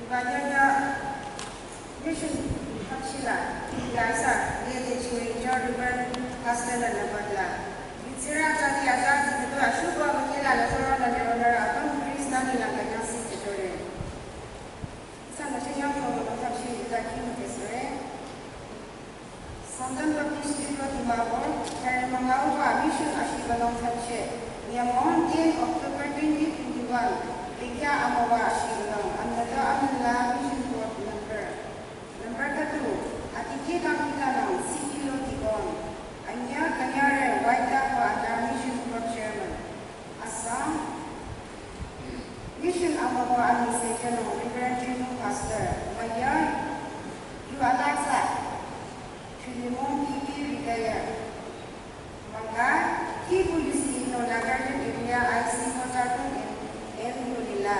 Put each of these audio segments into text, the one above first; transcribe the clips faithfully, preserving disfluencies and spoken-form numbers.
Banyanya mission hapshila, yasa, yede chiri, John Reverend Pastor la nabatla. Mitsira tadi aza zikadu ashuba manyela la zoro la nerona apam Krista ni la kanyasi ketore. Isa na chenya ko hapshi ida kim kesore. Sangtam Baptist Church Dimapur, Tharimangau wa mission ashibanong thache. Nyamon ten October twenty twenty-one, Dikya amawa ashibanong, amnada amnala mission board member. Member katu, atiki kang kita nang, sikilo tikon. Anya kanyare waita wa anda mission board chairman. Assam, Mission amako ani second Reverend Trinu Pastor, Maya, Yu Alaksa, Trinu Mong P P retire. Manga, Kibu U C no Nagarjun area I C Mozartun and M Yulila.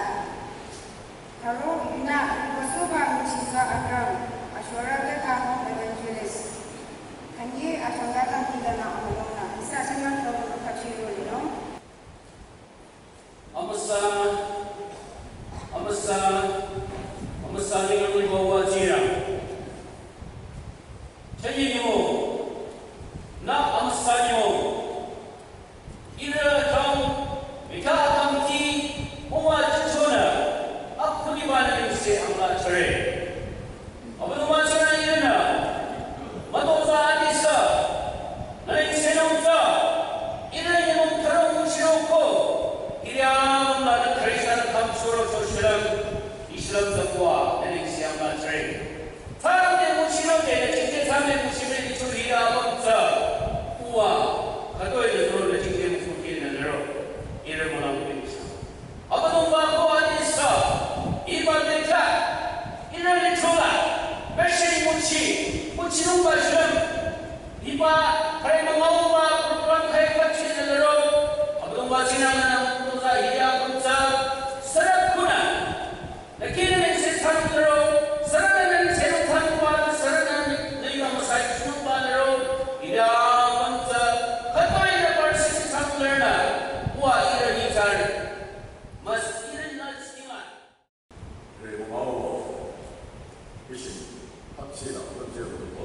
Karo, Yuna, Ribosoba, Muchisa, Akram, Ashwara, Kaka, Home Evangelist. Kanye, Ashwara, Kidana, Amolona, Isa, Sanya, Karo, Kachiro, you know. Amüsa, amüsa, amüsa nengdang liba wajira. Chanyi nimo, na amüsa nimo. Ira kang, mika kang ti, owa chichona, akuni bana nengse amla chare. Abüdongba china ihrünü, mütozah adisü, nü nengsenungtsü, ihrü nyümong khürü nguchiroko, ihrü amla nü Khristan khümchoro cho shilüm, ishilüm tsü kuwa, nü nengse amla chare. Thsade nguchiro de, nü jingte thsade nguchire ichu ihrü amüngtsü, kuwa, khütoi nü zoro nü jingte nguchiro de nü nüro, ihrü münang nengse. Abüdongba ko adisü, iba bekha, ihrü lichola, beshiri muchi, muchi nungba shilüm, iba, Tharimangau wa program khai kachi nalero, Abüdongba china nü, Abüdongba iya kunsa, sara kuna, nü kine nengse thang nalero, sara nü nengse thang ba, sara nü, nü iba masai chunung ba nalero, iya kunsa, khütoi nü parsi thang nalero, wa ihrü ni thsare. Mas ihrü nü sima. Tharimangau mission hapshila hapshila ko.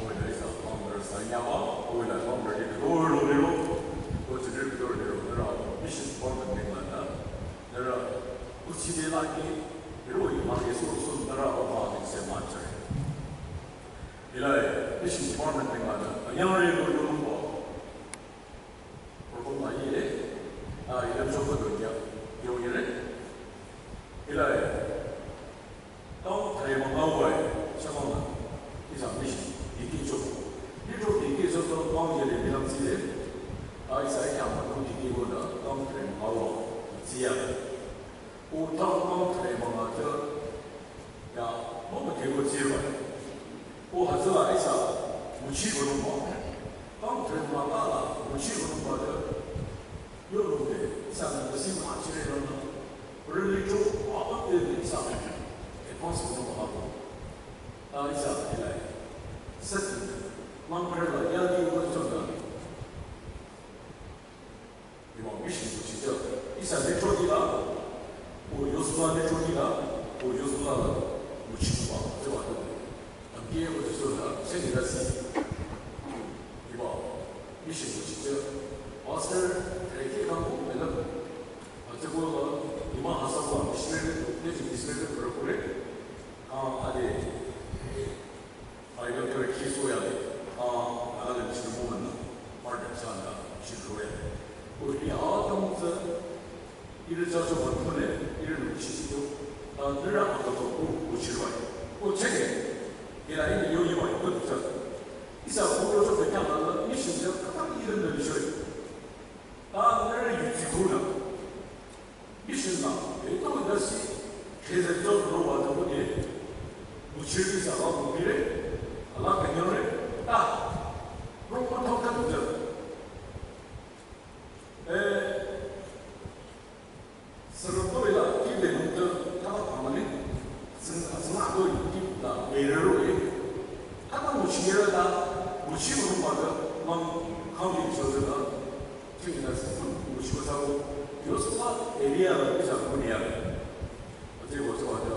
Oila isa founder sanyaba, oila founder ni koro liro, ko chidri koro liro, nührü mission department ni manda, nührü kuchide laki, liro ima Yesu sun nührü oba ni se machai. Ila mission department ni manda, anyang liro liro ko. Problem la yile, a, yile msoko donya, yo yile. Ila, tong Tharimangau wa, shabang la, isa mission, iki chok. Ni chok iki chok tong tong yile bilang sile. A, isa iki ama tong iki go da, tong Tharimangau wa, siya. O tang tang Tharimangau tsü, ya, mama kego tsirwa. O hütsüla isa, nguchi ronungba. Tang Tharimangau la, nguchi ronungba tsü, yo rongde, isa nü si ma chire ronung. Religion, apa te isa, advance ronungba hako. Ta isa, ilai. Satan, mangkar la, ya di uwa chonda. Iba mission nguchi tsü, isa network ila, o Yosua network ila, o Yosua la, nguchi kuba, tsüba tu. Amke o Yosua la, seni la si. Iba mission nguchi tsü, pastor, reke kango, mela. Atsü ko la, ima hasa ko, missionary, ne missionary, kore kore. Ah, ade. Bible kore kiso ya le, a, ala le chiri mo na, Martin Sanda, chiri ro ya. Ko ni a tong tsü, ire cha so ba tone, ire no chi si to, a, nührü a to to, o, o chiri wa. O cheke, ila ine yo yi wa, ko tsü. Isa ko ro so pe kya la, mission ya, ka ta ire no chiri. Ta nührü yu tsi ko na. Mission la, eto dasi, kheze to ro wa to de. Muchiri sa wa mukire, ala kanyore, ta. Ro ko to ka tu. Eh, sero to ila, ki de mu to, ta ba pamani, sin, sin to ki la, mere ro e. Ta ba muchiri ta, muchiri ro ma ta, mang, kang ni cho ta. Chingina sifun, nguchiba tsüko, Yosua area la bisa kuni ya. Ate ko tsüko ate,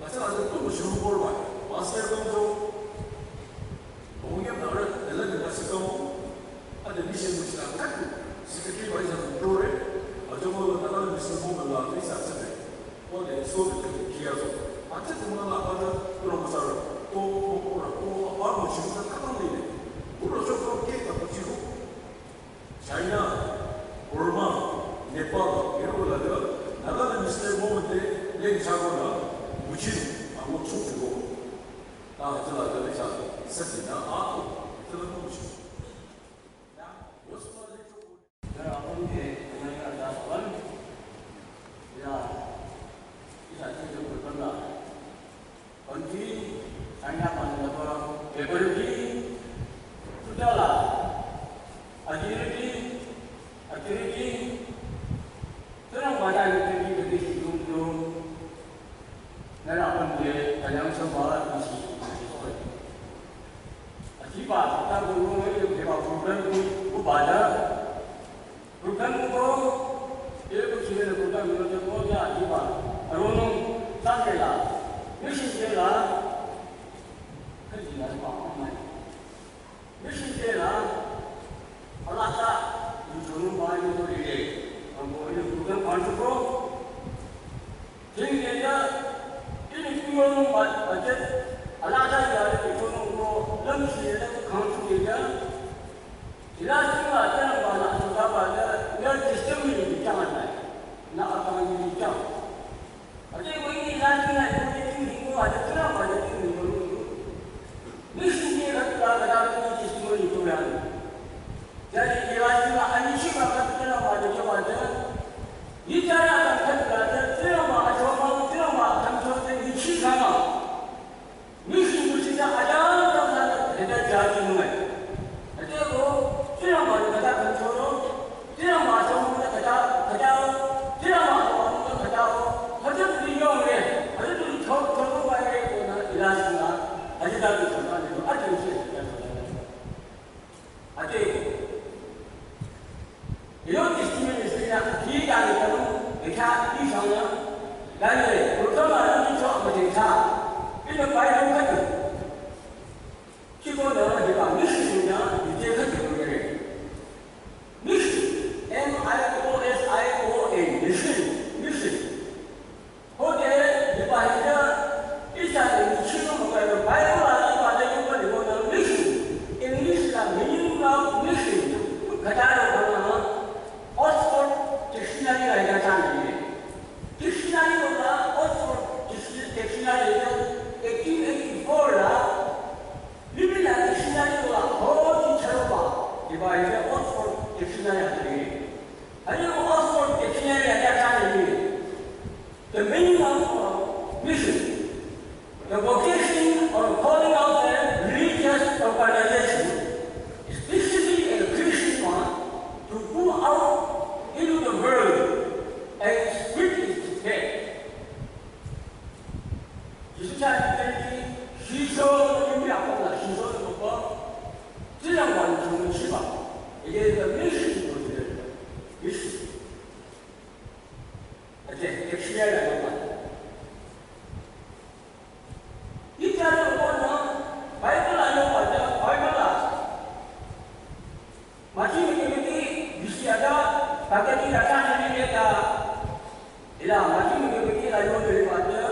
Acha la tu mu shiru bor ba. Pastor kong jo. Ong yam na ra, ela ni kasi kong. Ada mission mu sila katu. Secretary ba isa tu tore. Ajo mo na la mission mo la isa sa ne. Ko de so de kia so. Acha tu ma la ada tu lo masara. Ko ko ko ra ko apa mu shiru ta katu ni ne. Ko lo so ko ke ta ko shiru. China, Burma, Nepal, yero la de, Nagaland Mister Movement de, leng chago la, muchin, a mo chuk de go. Ta hütsüla de le cha, sesi na a ko, hütsüla mo muchin. Ya, yo so la de chuk. Ya, apun de, ya, ya, ya, ya, ya, ya, ya, Panti, sanya panti apa, paper di, sudahlah. Agility, authority, terang badan itu di bagi sidung tu. Nara panti, kanyang sebalat masih. Akibat, tak guru itu, dia problem tu, ubah dah. Program ko, ye ko chile le program ko je ko ya di ba. Aro no, sa ke la. Mission ke la. Ka ji la ba mai. Mission ke la. Ala sa, yu chonu ba yu ko le. Ang ko ye program kan ko. Ting ye ya, ini ko no ba, ba je. Ala sa ya le ko no ko, lam si ye ko kan su ye ya. Ila singa tena ba na so ta ba na, na testimony di chang na. Na akang di chang. Ate ko ini ila singa ko ni ni ko ate tena ba ni ni ko. Ni shi ni ka ta ka ta ni testimony to ya. Jadi ila singa ani shi ba ka tena ba ni chang ba. Ni ta ya ka ta ka ta tena ba a chang ba tena ba kan to ni shi ka ma. Mission ko sita aja ta ta ta ta ja ji ngai. Ate ko, tira ma ni kata kan choro, tira ma chong ko kata, kata, tira ma ko ko kata ko, kata tu ni yong re, kata tu ni chong chong ko bai re ko na ila sina, aja ta tu chong ta ni ko, aja tu se ta ta. Ate, ino testimony sina, ki ta ni kanu, ekha, ki shang na, kani, program a ni chong ko de cha, ino bai ko katu. Ki ko na, di ba, mission na, di de katu ko re. Mission, M I O S I O N, mission, mission. Hode, diba hita, isa ni chino mo ka Bible la diba de ko ni mo na mission. English la meaning of mission. Kata ro na Oxford Dictionary la ya ta ni. Dictionary la Oxford Dictionary la eighteen eighty-four la, Biblia Dictionary la ho ji charo ba. Diba hita Oxford Dictionary la ni. Ani Oxford Dictionary la ya ta ni. The meaning of, uh, mission, the vocation or calling of a religious organization, especially a Christian one, to go out into the world and spread its faith. Jisu Christ, Jisu ni mi apa la, Jisu ni apa, tidak wanita mencoba. It is the mission of the mission. Ate, dictionary la yoba. Ita la yoba na, Bible la yoba na, Bible la. Mati mi kebeti, bisi ada, kageti la ta ni le ta. Ila, mati mi kebeti la yoba le ba ta.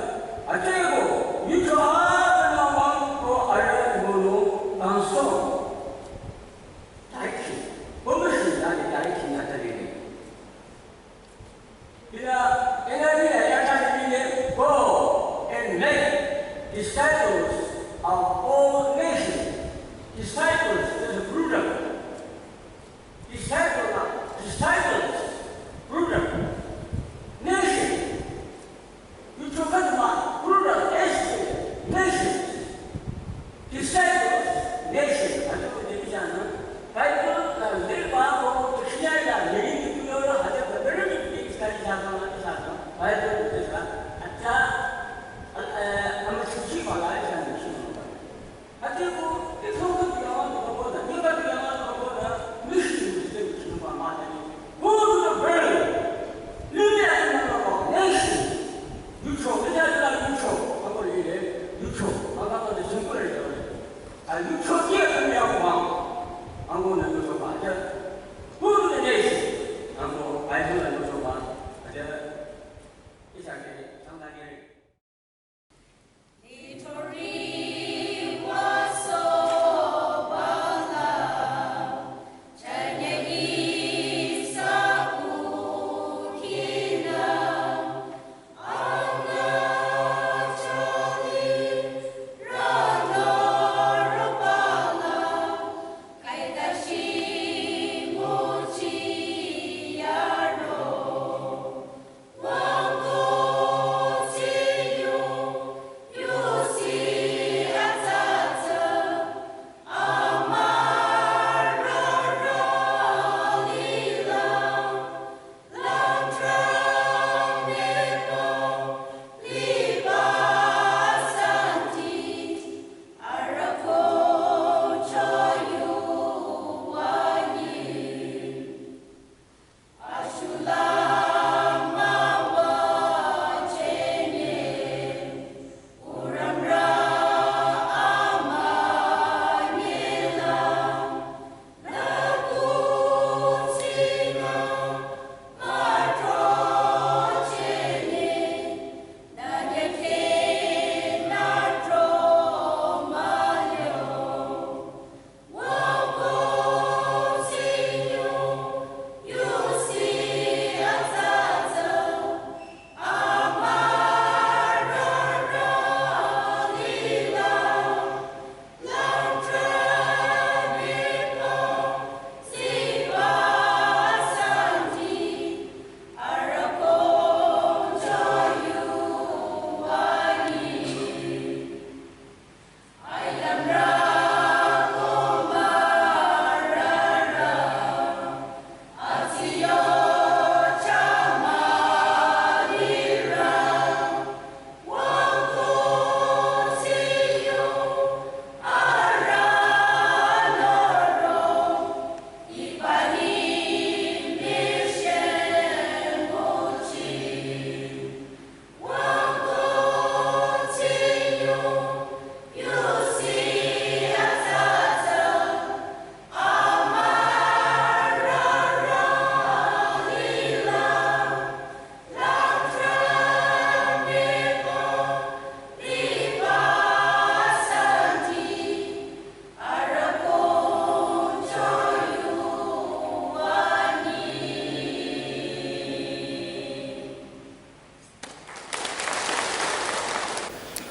Ate ko, ni ko a na wa ko a le mo no, kanso. Direction. Ko mo shi na direction na ta le. Ila, ila ni ya ta ni le, "Go and make disciples of all nations." Disciples is a plural. Disciple, disciples, plural. Nation. Yu cho ka ma, plural.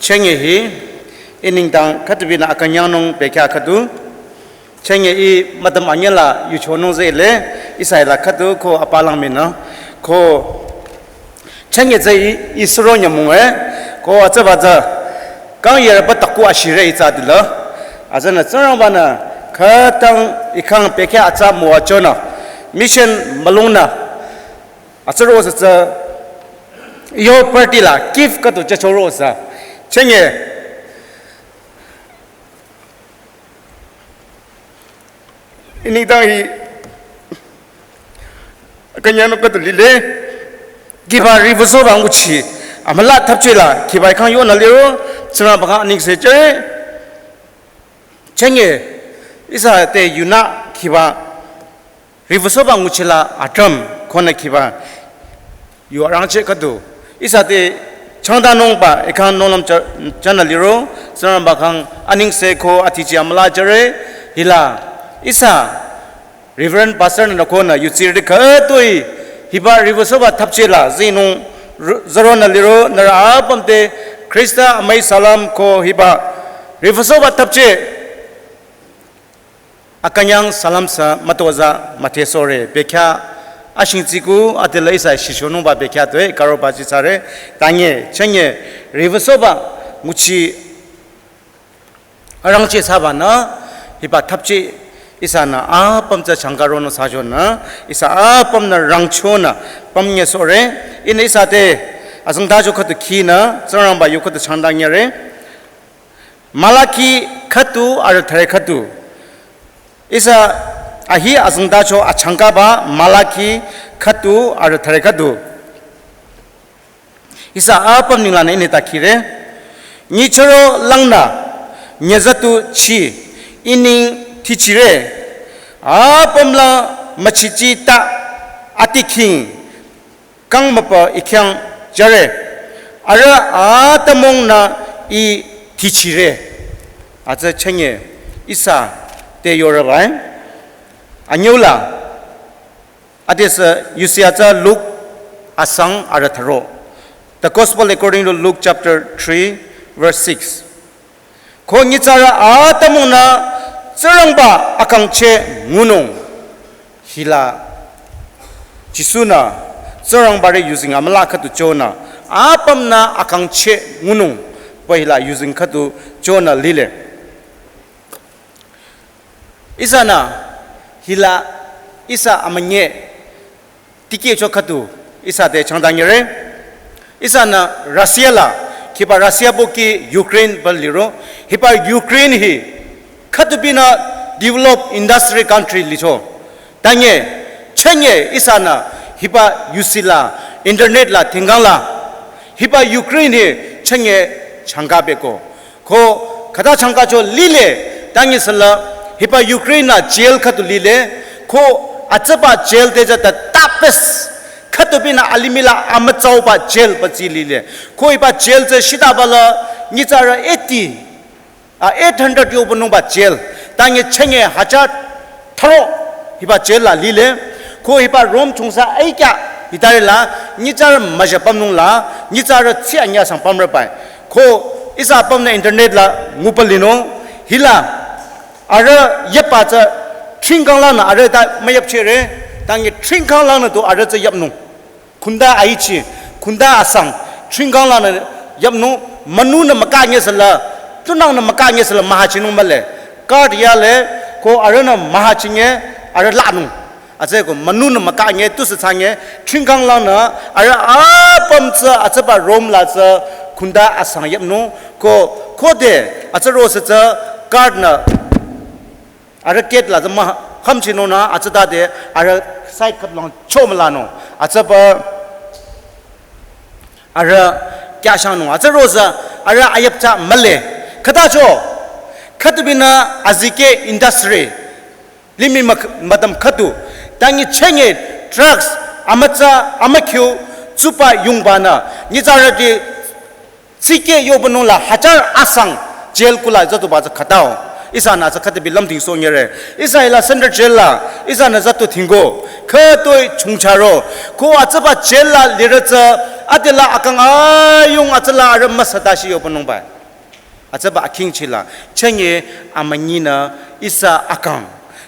Chenge hi, i nengdang khüdu binü akünyangnung bekhyah khüdu. Chenge i madam anyela yuchonung zele, ihsa hila khüdu ko apalang minü. Ko chenge tsü i, i suro nyümong e, ko atsüba tsü, kang yerba taku ashire i tsü dila. Atsünü Tsingrangbanü, khütang i kang bekhyah atsa müwachonü, mission mülungnü, atsü rosa tsü, yo party la, gift khüdu chachoro sa. Chenge, i nengdang hi, akünyangnung khüdu lile, khiba riwüsohba nguchi, amüla thapcheh la, khiba i kang yonü liro, Tsingrangba kang anengse chere. Chenge, ihsa te yunü khiba, riwüsohba nguchi la atram, konü khiba, yu arangcheh khüdu. Ihsa te changdanungba, i kang nohlüm cha-, chanü liro, Tsingrangba kang anengse ko atichi amüla chere, hila, ihsa, Reverend Pastor nü konü yutsirüti khütoi, hiba riwüsohba thapcheh la, zinung, ru-, züronü liro, nührü apüm te, Khrista amüi salam ko hiba, riwüsohba thapcheh, akünyang salam sa mütozah müdhesohre, bekhyah, ashing tsiku, adela ihsa shichonungba bekhyah toi, karoba chi tsare, tange, chenge, riwüsohba, nguchi, arangcheh thsabanü, hiba thapcheh ihsanü apüm tsü changkaronü thsachonü, ihsa apümnü rangchonü, pümnyesohre, ihnü ihsa te, azengtacho khüdu khinü, Tsingrangba yu khüdu changdanyere. Malaki khüdu arü thüre khüdu. Ihsa ahi azengtacho achangkaba Malaki khüdu arü thüre khüdu. Ihsa apüm ninglanü ihnü ta khire. Nyichoro langnü nyüzatu chi ining thichire. Apüm la müchichi ta atikhing kang müpa i khyang jüre. Arüh atümungnü i thichire. Atsü chenge ihsa te yoreba e. Anyüla. Adesü yusi atsü Luke asang arü thüro. The Gospel according to Luke chapter three, verse six. Ko nyitsarü atümungnü Tsingrangba akangcheh ngunung. Hila Jisu-nü Tsingrangba re yuzeng amüla khüdu chonü apümnü akangcheh ngunung. Pü hila yuzeng khüdu chonü lile. Ihsanü hila ihsa amünyi tikehcho khüdu ihsa te changdanyere. Ihsanü Russia la, khiba Russia boki Ukraine pü liro, hiba Ukraine hi khüdu binü developed industry country licho. Tange, chenge ihsanü hiba yusi la, internet la, thingkang la, hiba Ukraine hi chenge changka beko. Ko khüta changkacho lile, tangi sala, hiba Ukraine la jail khüdu lile, ko atsüba jail te tsü the toughest, khüdu binü alimih la amütsauba jail pü tsi lile. Ko hiba jail tsü shitaba la, nyitsarü eighty, a, eight hundred yobünungba jail, tangi chenge hajar thüro hiba jail la lile, ko hiba room chungsa aikya hitari la, nyitsarü müja pümnung la, nyitsarü tsi anyüh sang pümre pai. Ko ihsa pümnü internet la ngupa linung, hila, arüh yüpba tsü, thingkang lanü arüh ta müyüpchehre, tangi thingkang lanü tu arüh tsü yüpnung. Khunda aichi, khunda asang, thingkang lanü yüpnung, münunü mükanye sala, tunangnü mükanye sala mühachinung mühle. Card yale, ko arühnü mühachinge, arüh lanung. Atsü ko münunü mükanye, tusü thsange, thingkang lanü, arüh apüm tsü, atsüba room la tsü, khunda asang yüpnung, ko, khode, atsü rosü tsü, card nü, arüh gate la tsü müham chinungnü, atsütade, arüh side khüdlang chomülanung. Atsüba, arüh kyashangnung. Atsü rosü, arüh ayüpcha mühle. Khütacho, khüdu binü azikeh industry. Limih mak-, madam khüdu. Tangi chenge drugs, amütsa, amükhyu, tsuba yungbanü. Nyitsarüti tsikeh yobünung la hajar asang jail kula zatuba tsü khütao. Ihsanü tsü khütabi lümdhingsoh nyere. Ihsa hila central jail la, ihsanü zatu dhingko. Khütoi chungcharo. Ko atsüba jail la lirü tsü, adela akang ayung atsüla arüh müsatashi yobünung bai. Atsüba akhingchila, chünye amünyinü ihsa akang.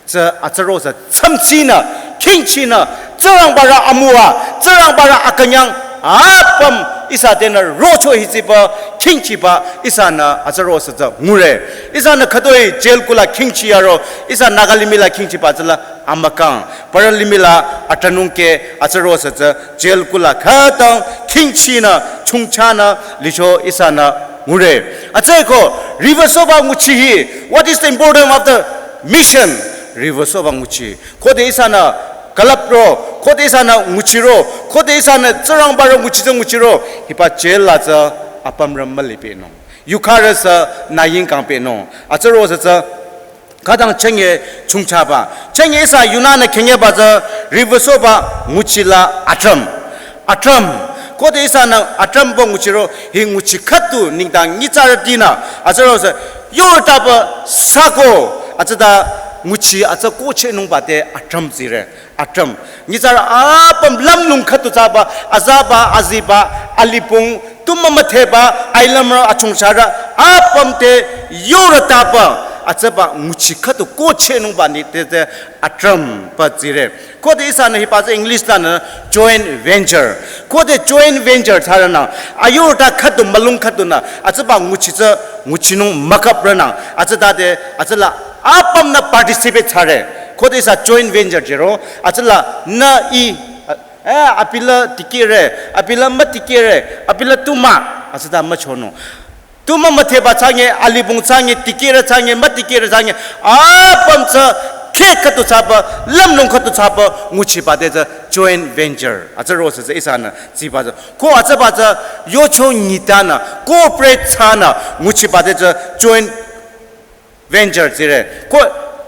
Tsü atsüro sü tsümtsinü, khingchinü, Tsingrangbarü amüwa, Tsingrangbarü akünyang, apüm ihsa tenü rocho hisiba, khingchiba, ihsanü atsüro sü tsü ngure. Ihsanü khütoi jail kula khingchi yaro, ihsa Naga limih la khingchiba tsüla amakang. Parü limih la atranung ke atsüro sü tsü jail kula khütang khingchinü, chungchanü, licho ihsanü ngure. Atsüko, river soba nguchi hi. What is the importance of the mission? River soba nguchi. Khode ihsanü külüpro, khode ihsanü nguchiro, khode ihsanü Tsingrangbarü nguchi tsü nguchiro, hiba jail la tsü apümrü mülipehnung. Yukharü sü naying kangpehnung. Atsüro sü tsü khütang chünye chungchaba. Chünye ihsa yunanü khenyeba tsü river soba nguchila atram. Atram. Khode ihsanü atrambo nguchiro, hi nguchi khüdu nengdang nyitsarütinü. Atsüro sü, yorütaba sako. Atsüta nguchi atsü kohchehnungba te atram tsire. Atram. Nyitsarü apüm lümlong khüdu thsaba, azaba, aziba, alipung, tu mümüdheba, ailümrü, achungsharü, apüm te yorütaba, atsüba nguchi khüdu kohchehnungba ni te te atramba tsire. Khode ihsanü hiba tsü English lanü joint venture. Khode joint venture thsarünü, ayorüta khüdu mülung khüdunü, atsüba nguchi tsü, nguchinung müküprünü, atsüta te, atsüla apümnü participate thsare. Khode ihsa joint venture jiro, atsüla nü i, eh, abi la tikehre, abi la mütikehre, abi la tu mah, atsüta müchonung. Tu mümüdheba thsanye, alipung thsanye, tikehre thsanye, mütikehre thsanye, apüm tsü kheh khüdu thsaba, lümlong khüdu thsaba, nguchiba te tsü joint venture. Atsüro sü tsü ihsanü tsiba tsü. Ko atsüba tsü yocho nyitanü, cooperate thsanü, nguchiba te tsü joint venture tsire. Ko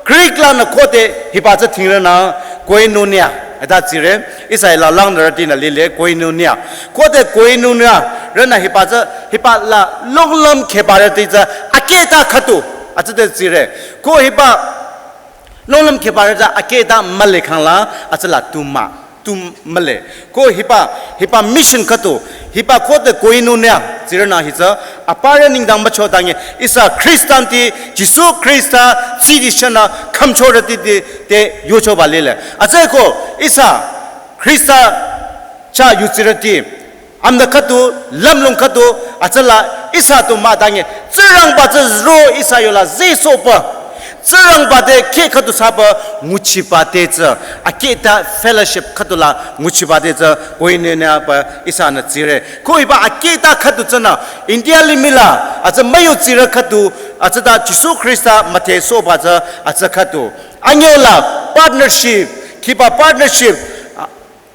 Greek lanü khode hiba tsü thingrünü koinonia, eta tsire. Ihsa hila langnürütinü lile koinonia. Khode koinonia rünü hiba tsü, hiba la longlüm khebarüti tsü akheta khüdu, atsüte tsire. Ko hiba longlüm khebarü tsü akheta mülikhangla, atsüla tu mah, tu mühle. Ko hiba, hiba mission khüdu, hiba khode koinonia, tsirünü hi tsü, aparü nengdang müchodange, ihsa Christian ti, Jisu Khrista, tsidi shanü, khümchorüti ti, te yochoba lile. Atsüko, ihsa, Khrista, chah yutsirüti, amna khüdu, lümlong khüdu, atsüla, ihsa tu mah dange, Tsingrangba tsü zro ihsa yola zesohba. Tsingrangba te kheh khüdu thsaba nguchiba te tsü. Akheta fellowship khüdula nguchiba te tsü. Koinonia ba ihsanü tsire. Ko hiba akheta khüdu tsünü India limih la atsü müyutsirü khüdu atsüta Jisu Khrista müdhesohba tsü atsü khüdu. Anyüla partnership, khiba partnership, a,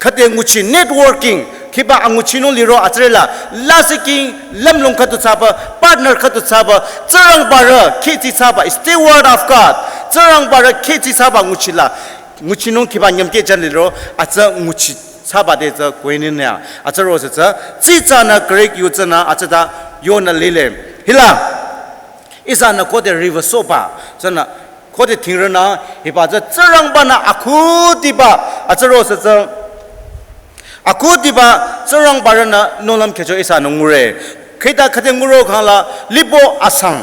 khüde nguchi networking, khiba anguchinung liro atsürela, lasih king lümlong khüdu thsaba, partner khüdu thsaba, Tsingrangbarü khehchi thsaba, is the word of God. Tsingrangbarü khehchi thsaba nguchila, nguchinung khiba nyümkeh jün liro, atsü nguchi thsaba te tsü koinonia. Atsüro sü tsü, tsitsanü Greek yu tsünü, atsüta yonü lile. Hila, ihsanü khode river sohba, tsünü, khode thingrünü, hiba tsü Tsingrangbanü akhudiba, atsüro sü tsü, akhudiba, Tsingrangbarünü nohlüm khyücho ihsanü ngure. Khüta khüde nguro khangla, libo asang.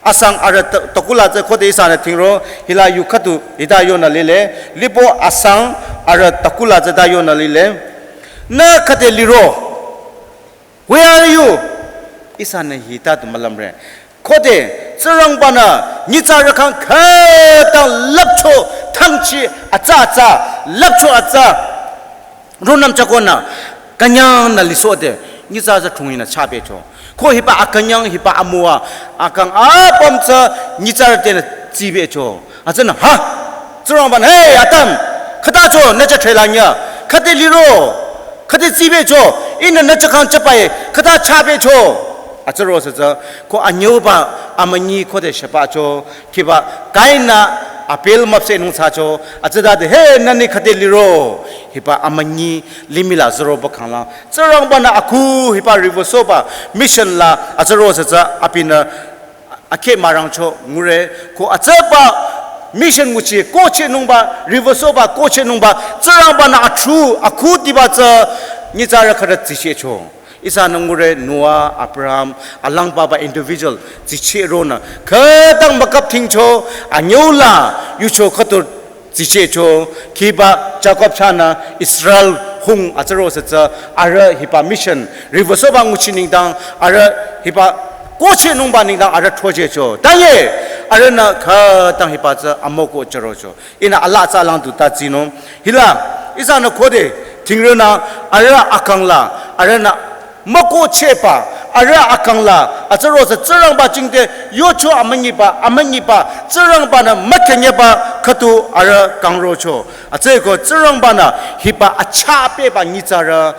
Asang arüh ta-, takula tsü khode ihsanü thingro, hila yu khüdu, hita yonü lile, libo asang arüh takula tsü ta yonü lile. Nü khüde liro, Where are you? Ihsanü hita tu mülümre. Khode, Tsingrangbanü, nyitsarü khyang khütang lüpcho, thangchi, atsa atsa, lüpcho atsa, rungnüm chakonü, künyangnü lisohde, nyitsarü thunginü chapehcho. Ko hiba akünyang, hiba amüwa, akang apüm tsü, nyitsarü tenü tsibecho. Atsünü, ha? Tsingrangbanü, hey, Adam, khütacho, nü chah threlang ya, khüde liro, khüde tsibecho, ihnü nü chah khyang chapai, khüta chapehcho. Atsüro sü tsü, ko anyüba, amünyi khode shepacho, khiba, Kain-nü, Abel müpsehnung thsacho, atsütade, hey, nüni khüde liro, hiba amünyi, limih la züroba khangla, Tsingrangbanü akhu, hiba river sohba, mission la, atsüro sü tsü, abinü, akheh mürangcho ngure, ko atsüba mission nguchi, kohchehnungba, river sohba, kohchehnungba, Tsingrangbanü athu, akhudiba tsü, nyitsarü khüta tsichehcho. Ihsanü ngure Noah, Abraham, alang papa individual, tsicheh ronü. Khütang mükap thingcho, anyüla, yucho khütu tsichehcho, khiba Jacob chahnü Israel hung atsaro sü tsü, arüh hiba mission, rivosoba nguchi nengdang, arüh hiba kochehnungba nengdang, arüh throchehcho. Tanye, arühnü khütang hiba tsü amoko charocho. Ihnü ala tsü alang tu ta tsinung. Hila, ihsanü khode, thingrünü, arüh akangla, arühnü mükochehba, arüh akangla, atsaro sü Tsingrangba jingte, yocho amünyiba, amünyiba, Tsingrangbanü mükhenyeba, khütu arüh kangrocho. Atsüko Tsingrangbanü, hiba achapeba nyitsarü,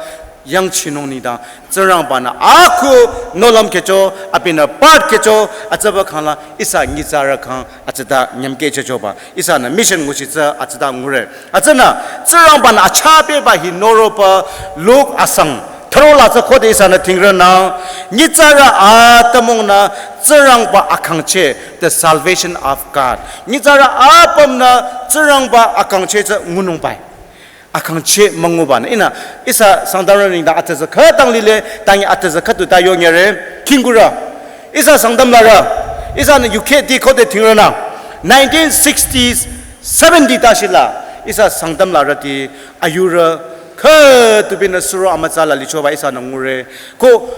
yangchinung nengdang, Tsingrangbanü, aku nohlüm kehcho, abinü part kehcho, atsaba khangla, ihsa nyitsarü khang, atsata nyümkehchehchoba. Ihsanü mission nguchi tsü atsata ngure. Atsünü, Tsingrangbanü achapeba hi noroba Luk asang. Thürola tsü khode ihsanü thingrünü. Nyitsarü atümungnü Tsingrangba akangcheh, the salvation of God. Nyitsarü apümnü Tsingrangba akangcheh tsü ngunungbai. Akangcheh müngubanü. Ihnü, ihsa Sangtamrü nengdang atüzü khütang lile, tangi atüzü khütu ta yonyere, khingkurü. Ihsa Sangtamlarü, ihsanü U K ti khode thingrünü, nineteen sixties, seventy tashila, ihsa Sangtamlarüti ayurü, khütubinü suro amütsala lichoba ihsanü ngure. Ko,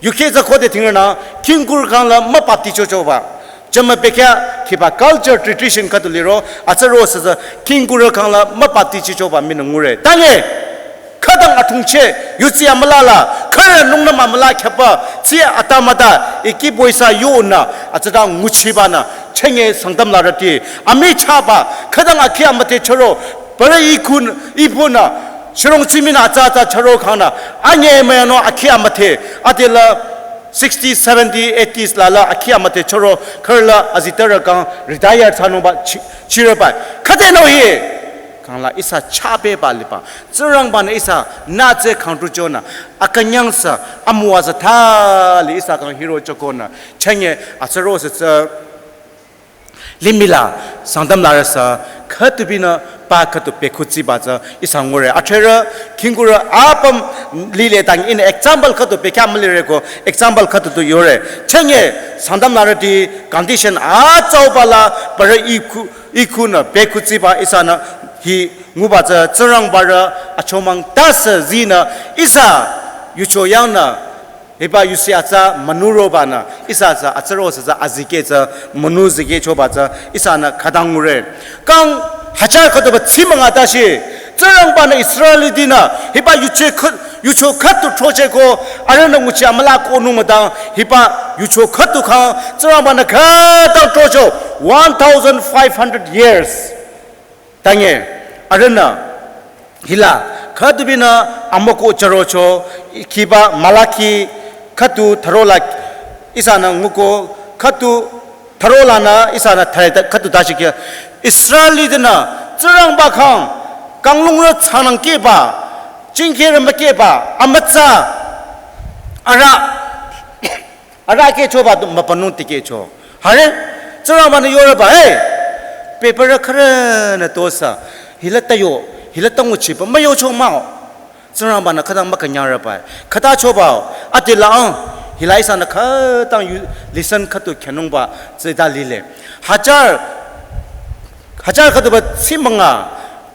U K tsü khode thingrünü, khingkurü khangla mübaptichochoba. Jama bekya khiba culture tradition khütu liro, atsaro sü tsü khingkurü khangla mübaptichichoba minü ngure. Tanye, khütang athungcheh, yutsi amülala, khürü nungnüm amüla khyapa, tsi atamata, iki boisa yonü, atsata nguchibanü, chenge Sangtamlarüti, amichahba, khütang akhi amüdhe charo, parü ikhun, ipunü, shirong tsiminü atsa atsa charo khangnü, anye müyanung akhi amüdhe, adela sixties, seventies, eighties lala akhi amüdhe charo, khürüla azitara kang retire thsanungba chi-, chireba. Khüdenü hi, khangla ihsa chapeba liba. Tsingrangbanü ihsa nütsü khangtuchonü, akünyang sü, amüwa sü thali ihsa khang hirochokonü, chenge atsaro sü tsü, limihla, Sangtamlarü sü, khütubinü, pa khütu pekhutsiba tsü, ihsa ngure. Acherü, khingkurü, apüm, lile tang ihnü example khütu pekya mülireko, example khütu tu yore. Chenge, Sangtamlarüti, condition, atsaubala, parü ikhu, ikhunü, pekhutsiba, ihsanü, hi, nguba tsü, Tsingrangbarü, achomang tasü, zinü, ihsa, yucho yangnü, hiba yusi atsa münurobanü, ihsa tsü atsaro sü tsü azikeh tsü münu zikehchoba tsü ihsanü khütang ngure. Kang hajar khütuba tsimünga tashi, Tsingrangbanü Israelitinü, hiba yuche khü-, yucho khütu throchehko, arühnü nguchi amüla konung müdang, hiba yucho khütu khang, Tsingrangbanü khütang throcho, one thousand five hundred years. Tanye, arühnü, hila, khütubinü amoko charocho, khiba Malaki, khütu thürola, ihsanü nguko, khütu thürolanü, ihsanü thare ta-, khütu tashi kya, Israelitinü, Tsingrangba khang, kanglungrü tsanang keba, chingkerü mükeba, amütsa, arüh, arüh kehchoba tu mübünung tikehcho. Hare, Tsingrangbanü yoreba, hey, paper khürünü tosa, hila tayo, hila tanguchiba, müyocho mah-o. Tsingrangbanü khütang mükünyangreba, khüta choba-o, adela ang, hila ihsanü khütang yu-, listen khütu khenungba, tsüta lile. Hajar, hajar khütuba tsimünga,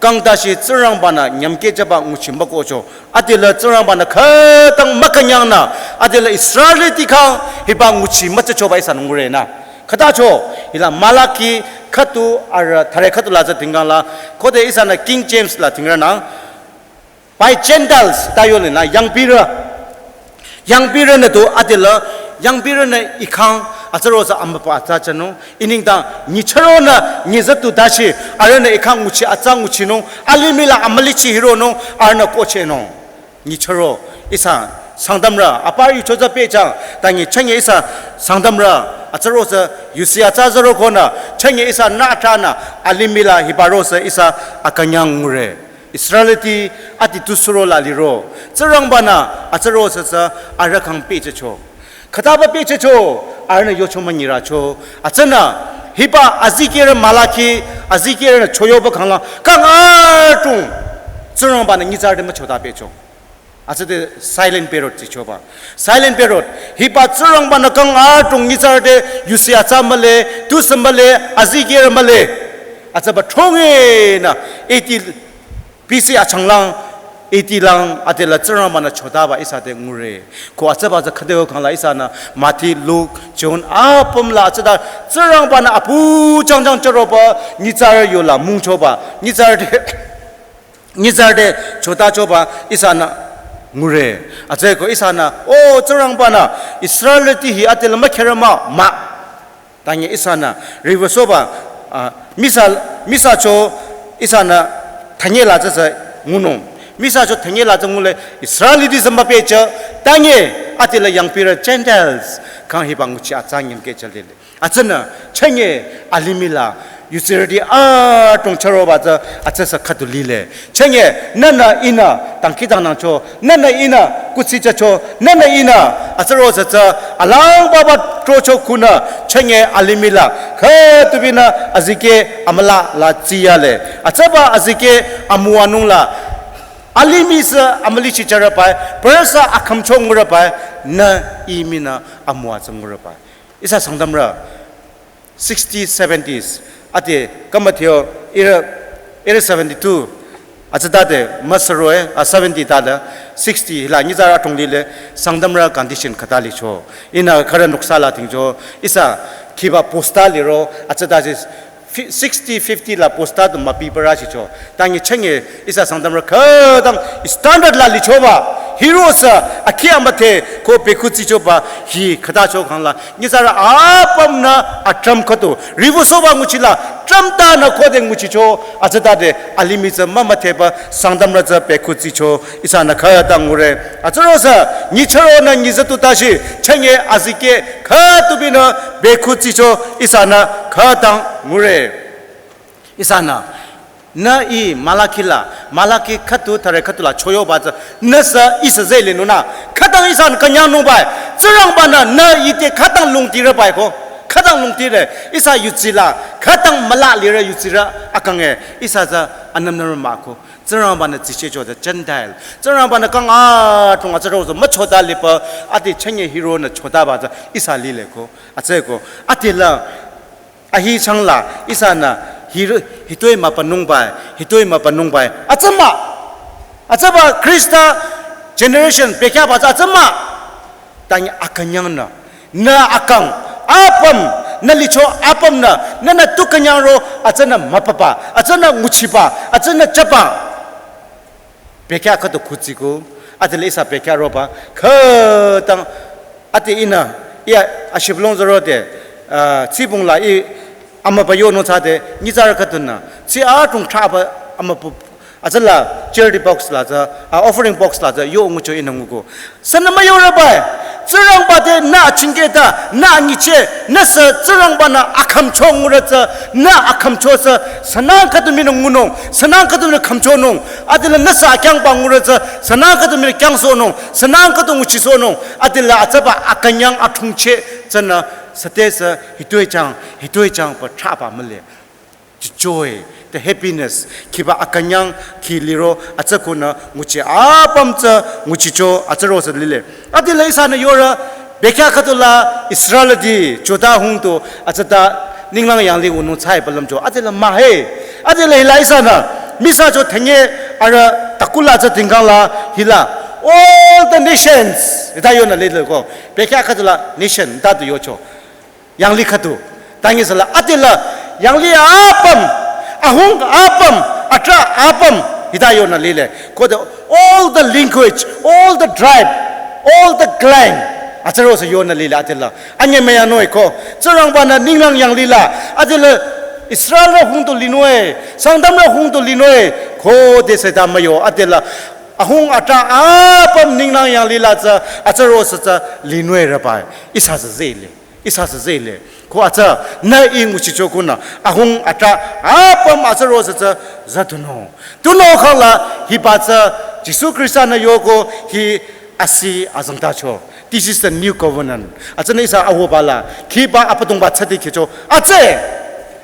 kang tashi Tsingrangbanü nyümkehchaba nguchi mükohcho. Adela Tsingrangbanü khütang mükünyangnü, adela Israeliti khang hiba nguchi mütsachoba ihsanü ngurenü. Khütacho, hila Malaki khütu arüh thare khütula tsü tingkangla, khode ihsanü King James la tingrünü, by Gentiles, tayo nü, yangpirü. Yangpirünü tu adela, yangpirünü ikhang, atsaro tsü amüpa atsa chanung, inengdang, nyicharonü, nyizatu tashi, arühnü ikhang nguchi atsa nguchinung, alimihla amülichi hironung, arühnü kochehnung. Nyicharo, ihsa, Sangtamrü, aparü yucho tsü pehjang, tangi chenge ihsa, Sangtamrü, atsaro tsü, yusi atsa zaro konü, chenge ihsa nü atranü, alimihla hibaro tsü ihsa, akünyang ngure. Israeliti ati tu suro la liro. Tsingrangbanü atsaro sü tsü arüh khang pehjücho. Khütaba pehjücho, arühnü yocho münyiracho. Atsünü, hiba azikehrü Malaki, azikehrünü choyoba khangla, kang atung. Tsingrangbanü nyitsarüti müchota pehcho. Atsüde silent period tsichoba. Silent period. Hiba Tsingrangba-nü kang adrong nyitsarü te yusi atsa mühle, tusü mühle, azikehrü mühle. Atsüba thronge nü eighty B C achanglang, eighty lang, adela Tsingrangba-nü chotaba ihsa te ngure. Ko atsüba tsü khüdeo khangla ihsanü Matthew, Luke, John, apüm la atsüta Tsingrangba-nü apu jangjang chüroba, nyitsarü yola mungchoba, nyitsarü te nyitsarü te chotachoba ihsanü ngure. Atsüko ihsanü, o Tsingrangba-nü Israelti hi adela mükherü mah, mah. Tangi ihsanü, riwüsohba, ah, misa, misacho ihsanü thanyela tsüsü ngunung. Misacho thanyela tsü ngule Israelti sü müpehcho, tangi adela yangpirü Gentiles, kang hiba nguchi atsa nyimkeh chalile. Atsünü, chenge alimih la, yutsirüti adrong chüroba tsü, atsüsü khüdu lile. Chenge, nünü ihnü, dangkhidangnangcho, nünü ihnü, kuthsichacho, nünü ihnü, atsüro sü tsü, alangbaba trocho kunü, chenge alimih la, khütubinü, azikeh amüla la tsiyale. Atsüba azikeh amüwanung la, alimih sü amülichi chüroba-i, pürü sü akhümcho nguroba-i, nü ih mii nü amüwa tsü nguroba-i. Ihsa Sangtamrü sixty, seventies. Ade, kamatheo, ihrü, ihrü seventy-two. Atsütade, müsüroh-i, a seventy tade, sixty, hila, nyitsarü adrong lile, Sangtamrü condition khüta licho. Ihnü khürü noksa la tingcho, ihsa, khiba posta liro, atsütade, fi-, sixty, fifty la posta du müpi pürü shicho. Tangi chenge ihsa Sangtamrü khütang standard la lichoba. Hiroh-i sü akhi amüdhe ko bekhutsichoba hi khütacho khangla. Nyitsarü apümnü atram khüdu. Riwüsohba nguchila. Tramtanü khode nguchicho. Atsütade alimih tsü mümüdheba Sangtamrü tsü bekhutsicho. Ihsanü khütang ngure. Atsüro sü nyichüronü nyitsü tu tashi. Chenge azikeh khütubinü bekhutsicho. Ihsanü khütang ngure. Ihsanü, nü ih Malaki la, Malaki khüdu thare khüdu la choyoba tsü, nüsü ihsa zehle nunü, khütang ihsanü künyangnungba-i, Tsingrangba-nü nü ih te khütang lungtire bai ko, khütang lungtire, ihsa yutsila, khütang müla lire yutsirü akang-e, ihsa tsü anümnümrü mah ko, Tsingrangba-nü tsichehcho tsü Gentile, Tsingrangba-nü kang adrong atsüro tsü müchota lipü, ade chenge hiroh-i nü chotaba tsü ihsa lile ko, atsüko, adela, ahi changla, ihsanü, hi, hitoi müpanungba-i, hitoi müpanungba-i. Atsü mah, atsüba Khrista generation bekhyahba tsü atsü mah. Tangi akünyangnü, nü akang, apüm, nü licho apümnü, nünü tu künyangro, atsünü müpaba, atsünü nguchiba, atsünü chaba. Bekhyah khüdu khutsiko, adela ihsa bekhyah roba, khütang, ade ihnü, iya, ashibülung zero de, ah, tsibung la ih, amübü yonung thsade, nyitsarü khüdunü, tsi adrong thraba, amübü, atsüla, charity box la tsü, ah, offering box la tsü, yo ngucho ihnü nguko. Sünü müyoroba-i, Tsingrangba te nü achingketa, nü anyicheh, nüsü Tsingrangba-nü akhümcho ngurü tsü, nü akhümcho sü, sünang khüdu mii nü ngunung, sünang khüdu mii nü khümchonung, adela nüsü akyangba ngurü tsü, sünang khüdu mii nü kyangsohnung, sünang khüdu nguchisohnung, adela atsüba akünyang athungcheh tsünü, süte sü, hitoi chang, hitoi chang pü thraba mühle. The joy, the happiness, khiba akünyang khi liro atsü kunü nguchi apüm tsü nguchicho atsüro sü lile. Adela ihsanü yore bekhyah khüdu la Israelti Juda hung tu atsüta ninglang yanglih wünung thsaiba lümcho. Adela mah-e. Adela hila ihsanü misacho thenge arüh takula tsü tingkang la hila. All the nations. Hita yonü lile ko. Bekhyah khüdu la nation hita tu yocho. Yanglih khüdu. Tangi sala adela yanglih apüm, ahung apüm, atrah apüm, hita yonü lile. Khode all the language, all the tribe, all the clan. Atsüro sü yonü lile adela. Anye müyanung-e ko. Tsingrangba-nü ninglang yanglih la. Adela Israelrü hung tu linung-e, Sangtamrü hung tu linung-e. Khode sü ta müyo adela. Ahung atrah apüm ninglang yanglih la tsü, atsüro sü tsü linung-e rübai. Ihsa sü zehle. Ihsa sü zehle. Ko atsü, nü ih nguchicho kunü, ahung atrah, apüm atsüro sü tsü, za tunüo. Tunüo khangla, hiba tsü, Jisu Khrista-nü yoko, hi asi azangtacho. This is the new covenant. Atsünü ihsa awoba la, khiba Abüdongba tsüti khicho. Atsü,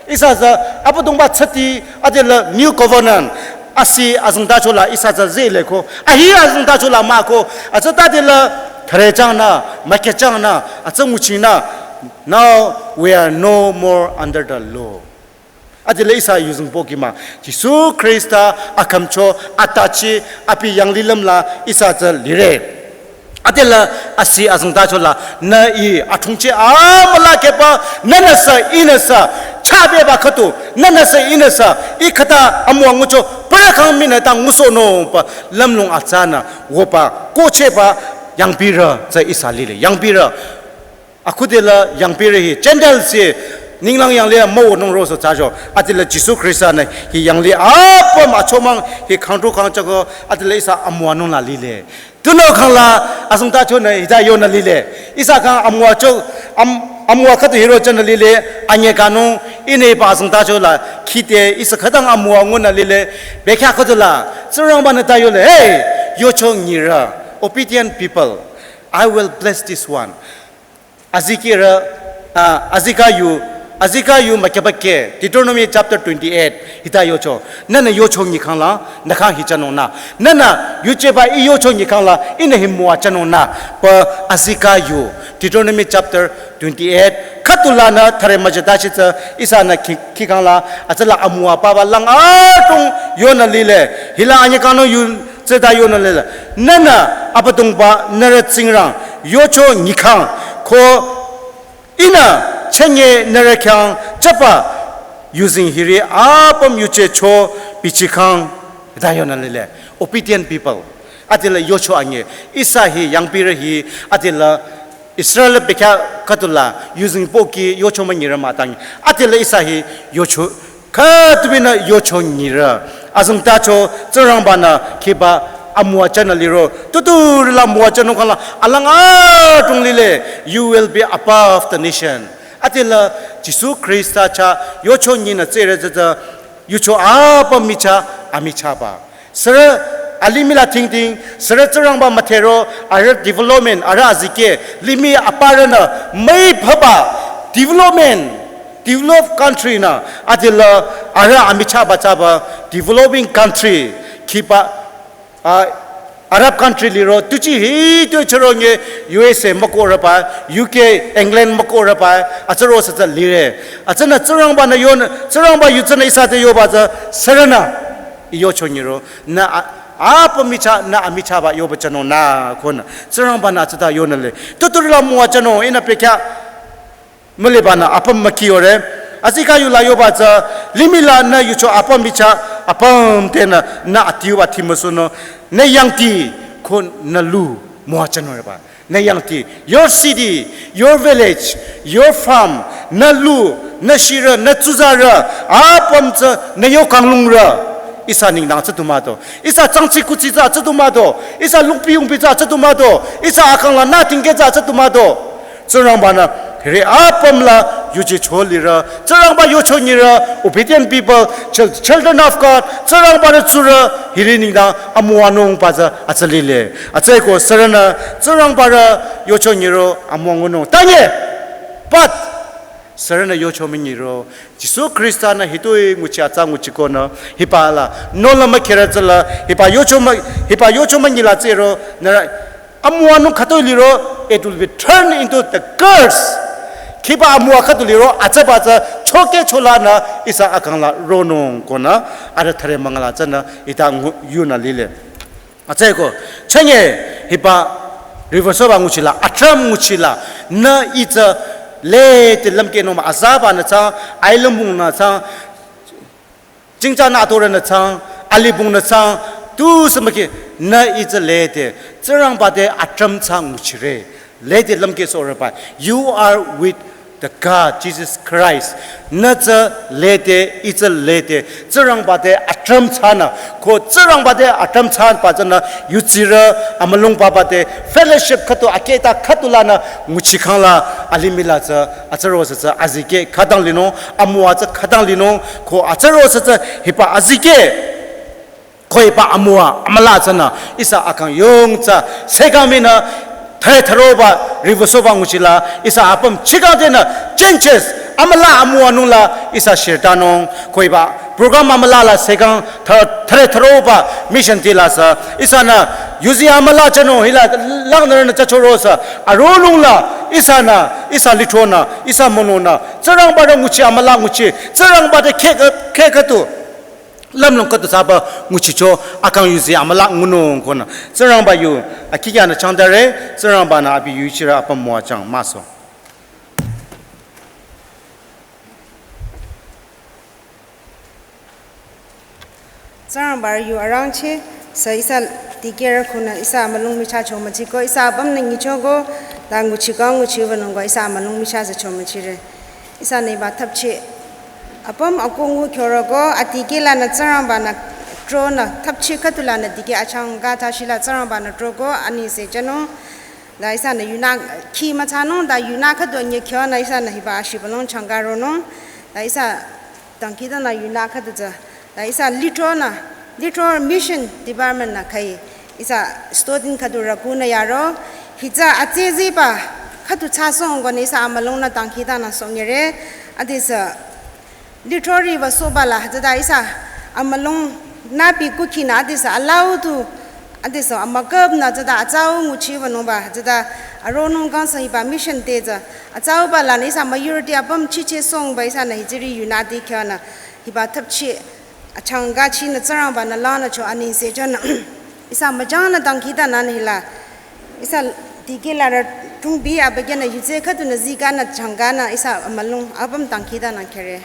ihsa sü, Abüdongba tsüti, adela new covenant. asi azengtacho la ihsa tsü zele ko, ahi azengtacho la mah ko, atsü tadila thare changnü, müke changnü, atsü nguchingnü, now we are no more under the law. Adila ihsa yuzeng pohki mah, Jisu Khrista akhümcho atachi abi yanglilüm la ihsa tsü lire. Adila asi azengtacho la, nü ih athungchi amüla kehba, nünüsü ihnüsü, chabeba khüdu, nünüsü ihnüsü, ih khüta amüwa ngucho, parü khyang minü ta ngusohnungba, lümlong atsanü, woba, kohchehba, yangpirü, tsü ihsa lile, yangpirü. Akhudila yangpirü hi, Gentile si, ninglang yanglih müwünung roso thsacho, adila Jisu Khrista nü, hi yanglih apüm achomang, hi khangtru khangchako, adila ihsa amüwanung la lile. Tunüo khangla, azengtacho nü hita yonü lile. Ihsa khyang amüwacho, am-, amüwa khüdu hiro chanü lile, anyekanung, ihnü hiba azengtacho la, khide, ihsa khütang amüwa ngunü lile, bekhyah khüdu la, Tsingrangba nü ta yole, hey, yocho nyirü, obedient people, I will bless this one. Azikehrü, ah, azikeh yu, azikeh yu müke bekeh, Deuteronomy chapter twenty-eight, hita yocho. Nünü yocho nyikhang la, nü khyang hi chanung nü. Nünü, yujeba ih yocho nyikhang la, ihnü hi müwa chanung nü. Pü azikeh yu, Deuteronomy chapter twenty-eight, khüdu lanü thare müjeta shitsü, ihsanü khi-, khikhang la, atsüla amüwa papa lang adrong yonü lile. Hila anyekanung yu, tsüta yonü lile. Nünü Abüdongba nührü Tsingrang yocho nyikhang ko ihnü chünye nührü khyang chaba yuzeng hiri apüm yuje cho bichikhang ta yonü lile. Obedient people. Adila yocho anye. Ihsa hi yangpirü hi adila Israel bekhyah khüdu la yuzeng pohki yocho münyirü mah tang. Adila ihsa hi yocho khüdu binü yocho nyirü. Azengtacho Tsingrangba nü khiba amüwa chanü liro. Tuturila müwa chanung khangla alang adrong lile. You will be above the nation. Adila Jisu Khrista chah yocho nyinü tsere tsütsü yucho apüm michah amichahba. Sürü alimih la thingthing, sürü Tsingrangba müdhero, arüh development, arüh azikeh, limih aparünü, müi phaba, development, developed country nü, adila arüh amichahba chaba, developing country, khiba, ah, Arab country liro, tuchi hi tu chüro nye U S A mükohrüba, U K, England mükohrüba, atsüro sütsü lire. Atsünü Tsingrangba nü yon, Tsingrangba yu tsünü ihsa te yoba tsü, sürünü, ih yocho nyiro. Nü a-, apüm michah, nü amichahba yoba chanung nü konü. Tsingrangba nü tsüta yonü le. Tuturila müwa chanung, ihnü bekhyah mülibanü apüm müki yore. Azikeh yu la yoba tsü, limih la nü yucho apüm michah, apüm tenü, nü adiuba ti müsohnung. Nü yangdi, ko nü lu, müwa chanung reba. Nü yangdi, your city, your village, your farm, nü lu, nü shirü, nü tsuzarü, apüm tsü, nü yo kanglungrü. Ihsa nengdang tsü tu mah do. Ihsa tsangtsi kutsi tsü tu mah do. Ihsa lungpi yungpi tsü tu mah do. Ihsa akang la nü tingke tsü tu mah do. Tsingrangba nü, hiri apüm la, yuje cho lirü. Tsingrangba yocho nyirü, obedient people, chil-, children of God, Tsingrangba rü tsurü, hiri nengdang, amüwanungba tsü, atsü lile. Atsüko, sürünü, Tsingrangba rü, yocho nyiro, amüwa ngunung. Tanye, but, sürünü yocho münyiro, Jisu Khrista nü hitoi nguchi atsa nguchi konü, hiba la, nola mükherü tsüla, hiba yocho mü, hiba yocho münyila tsüro, nührü, amüwanung khütoi liro, it will be turned into the curse. Khiba amüwa khüdu liro, atsaba tsü, choke chola nü, ihsa akang la ronung konü, arüh thare mangala tsünü, hita ngu, yunü lile. Atsüko, chünye, hiba, reversal ba nguchila, atram nguchila, nü ih tsü, lede lümkehnung mah, azaba nü tsang, ailümbung nü tsang, jingja nü atorü nü tsang, alibung nü tsang, tusü müki, nü ih tsü lede, Tsingrangba te atram tsang nguchire, lede lümkehsohreba, you are with the God, Jesus Christ. Nü tsü lede, ih tsü lede, Tsingrangba te atram thsanü, ko Tsingrangba te atram thsaba tsünü, yutsirü, amülung papa te, fellowship khüdu, akehta khüdu lanü, nguchikhang la, alimih la tsü, atsüro sü tsü, azikeh khütang linung, amüwa tsü khütang linung, ko atsüro sü tsü, hiba azikeh. Ko hiba amüwa, amüla tsünü, ihsa akang yong tsü, sekang minü, thare tharoba, reversal ba nguchila, ihsa apüm chikang tenü, changes, amüla amüwanung la, ihsa shirtanung, ko hiba, Program amüla la sekang thare thare throba mission ti la sü ihsanü yuzi amüla chano hila langnürünü chachoro sü aronung la ihsanü ihsa lithronü ihsa mononü Tsingrangba te nguchi amüla nguchi Tsingrangba te khe khe khüdu lümlong khüdu thsaba nguchicho akang yuzi amüla ngunung konü Tsingrangba yu akikyanü changdare Tsingrangba-nü abi yuchirü apüm müwachang müso. Tsingrangba yu arangcheh sü ihsa dikehrü khunü ihsa amülung michah cho müchiko ihsa apümnü nyichoko ta nguchiko nguchiwünungko ihsa amülung michah sü cho müchire. Ihsanü hiba thapchi apüm akungu kyoroko adikeh lanü Tsingrangba-nü tronü thapchi khüdu lanü dikeh achangka thashila Tsingrangba-nü troko anise jünung. Ta ihsanü yunü khi müthsanung ta yunü khüdu nye kyonü ihsanü hiba ashibülung changka ronung. Ta ihsa dangkhidangnang yunü khüdu tsü ta ihsa lithronü lithro mission department-nü khai ihsa student khüdu rükunü yaro hitsü atsüziba khüdu thsasohng konü ihsa amülungnü dangkhidangnang sohnyire. Adesü lithro riwü sohba la hütsüta ihsa amülung nüpi kukhinü adesü alaudu adesü amüküpnü tsüta atsau nguchiwünungba hütsüta aronung kang sü hiba mission te tsü atsauba lanü ihsa majority apüm chichehsohngba ihsanü hitsüri yunü dikehrünü hiba thapchi achangka chinü Tsingrangba-nü lanü cho anise jünü ihsa müjangnü dangkhidangnang hila ihsa dikeh larü tungbi abükyünü yutse khüdunü zikanü changkanü ihsa amülung apüm dangkhidangnang khere.